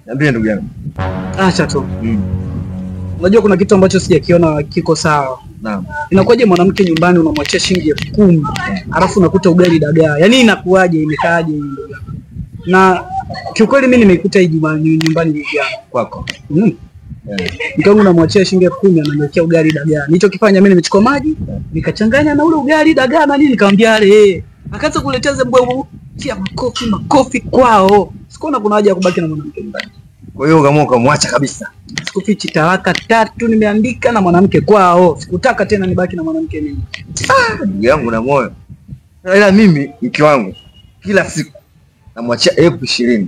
Niambie ndugu yangu. Acha tu. Unajua kuna kitu ambacho sijakiona kiko sawa. Naam. Inakuwaje mwanamke nyumbani unamwachia shilingi 10,000 alafu unakuta ugali dagaa? Yaani inakuwaje, imekaaje hii ndugu yangu? Na kiukweli mimi nimeikuta hii nyumbani jana. Kwako. Mke wangu namwachia shilingi 10,000 ananiwekea ugali dagaa. Nilichokifanya mimi nimechukua maji, nikachanganya na ule ugali dagaa na nini, nikamwambia ale. Akaanza kuletea zembwe tia makofi makofi kwao. Sikuona kuna haja ya kubaki na mwanamke nyumbani. Kwa hiyo ukaamua ukamwacha kabisa. Sikufichi, talaka 3 nimeandika na mwanamke kwao. Sikutaka tena nibaki na mwanamke mimi. Ndugu yangu na moyo. Ila mimi mke wangu kila siku namwachia 20,000.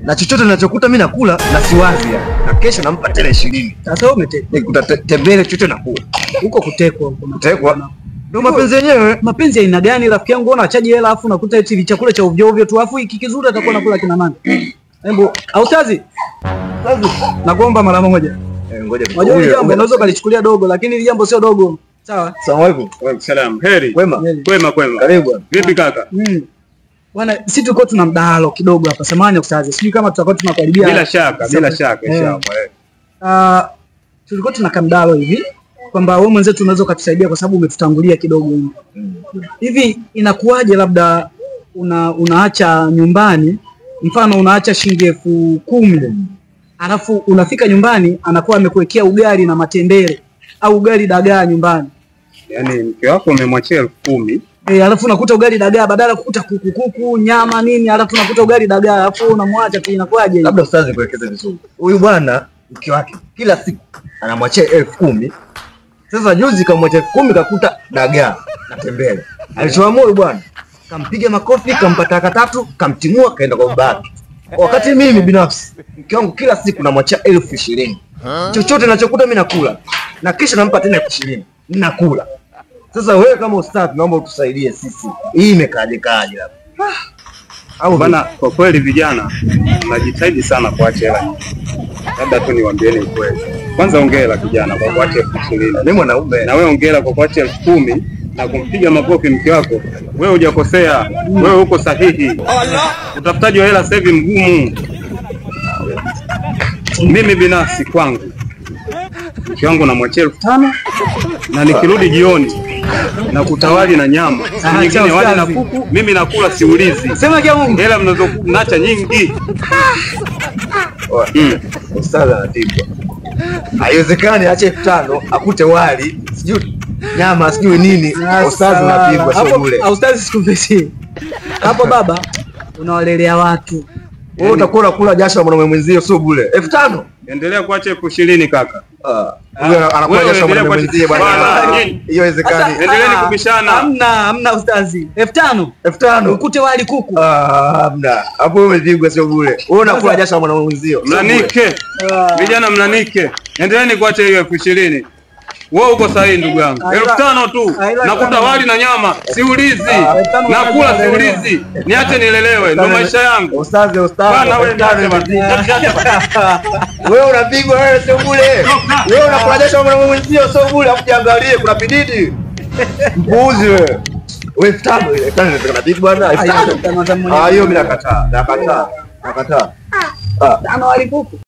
Na chochote ninachokuta mimi nakula na siwazi yani. Na kesho nampa tena 20. Sasa wewe umetekwa. Nikuta tembele chochote nakula. Huko kutekwa huko. Kutekwa. Ndio mapenzi yenyewe. Mapenzi ya aina gani rafiki yangu? Ona achaji hela afu nakuta eti chakula cha ovyo ovyo tu, afu hiki kizuri atakuwa nakula kina nani? Hebu austazi. Ustazi, nakuomba mara moja. Ngoja. Unajua hili jambo unaweza ukalichukulia dogo, lakini hili jambo sio dogo. Sawa? Salamu alaykum. Wa alaykum salam. Heri. Kwema. Kwema kwema. Karibu bwana. Vipi kaka? Bwana, sisi tulikuwa tuna mdahalo kidogo hapa. Samahani ustazi. Sijui kama tutakuwa tunakaribia. Bila shaka, bila shaka inshallah. Tulikuwa tuna kamdahalo hivi kwamba wewe mwenzetu unaweza ukatusaidia kwa sababu umetutangulia kidogo hivi. Hivi inakuwaje labda unaacha nyumbani, mfano unaacha shilingi 10,000, alafu unafika nyumbani anakuwa amekuwekea ugali na matembele au ugali dagaa nyumbani. Yaani mke wako umemwachia 10,000. Alafu unakuta ugali dagaa badala kukuta kuku nyama nini, alafu unakuta ugali dagaa, alafu unamwacha tu, inakuwaje? Labda ustazi kuelekeza vizuri. Huyu bwana mke wake kila siku anamwachia 10,000. Sasa juzi kamwacha 10,000 kakuta dagaa na tembele. Alichoamua huyu bwana kampiga makofi, kampa taka 3, kamtimua, kaenda kwa babake. Wakati mimi binafsi mke wangu kila siku namwachia 20,000. Chochote ninachokuta mimi nakula. Na kisha nampa tena 20,000. Nakula. Sasa wewe kama ustadi naomba utusaidie sisi. Hii imekaje kaje hapa? Au bana, kwa kweli vijana mnajitahidi sana kuacha hela. Labda tu niwaambieni ukweli. Kwanza hongera kijana kwa kuacha 20,000. Mimi mwanaume. Na wewe hongera kwa kuacha 10,000 na kumpiga makofi mke wako. Wewe hujakosea, wewe uko sahihi. Utafutaji wa hela sasa hivi mgumu. Mimi binafsi kwangu mke wangu namwachia 5,000 na nikirudi jioni na kutawali na nyama. Nyingine wali na kuku, mimi nakula siulizi. Sema kia Mungu. Hela mnazokuacha nyingi. Ustadhi anatibwa. Haiwezekani aache 5,000 akute wali, sijui nyama, sijui nini. Ustadhi anapigwa sio bure. Ustadhi sikupesi. Hapo baba unawalelea watu. Wewe utakuwa unakula jasho la mwanaume mwenzio sio bure. 5,000. Endelea kuacha 20,000 kaka. Anakuwa jasho mwanaume mwenzie bwana. Hiyo haiwezekani. Endeleeni kubishana. Hamna ustazi. 5,000. 5,000. Ukute wali kuku. Hamna. Hapo umepigwa sio bure. Wewe unakula jasho mwanaume mwenzio. Mlanike. Vijana mlanike. Endeleeni kuacha hiyo 20,000. Wewe uko sahihi ndugu yangu. 5,000 tu. Nakuta wali na nyama, siulizi. Nakula siulizi. Niache nilelewe, ndio maisha yangu. Ustazi, ustazi. Bana wewe wewe unapigwa wewe sio bure. Wewe unakula jasho mwanaume mwenzio sio bure, afu jiangalie kuna pididi. Mpuuzi wewe. Wewe 5,000 ile, 5,000 inawezekana vipi bwana? 5,000. Hiyo mimi nakataa. Nakataa. Nakataa. 5 wali kuku.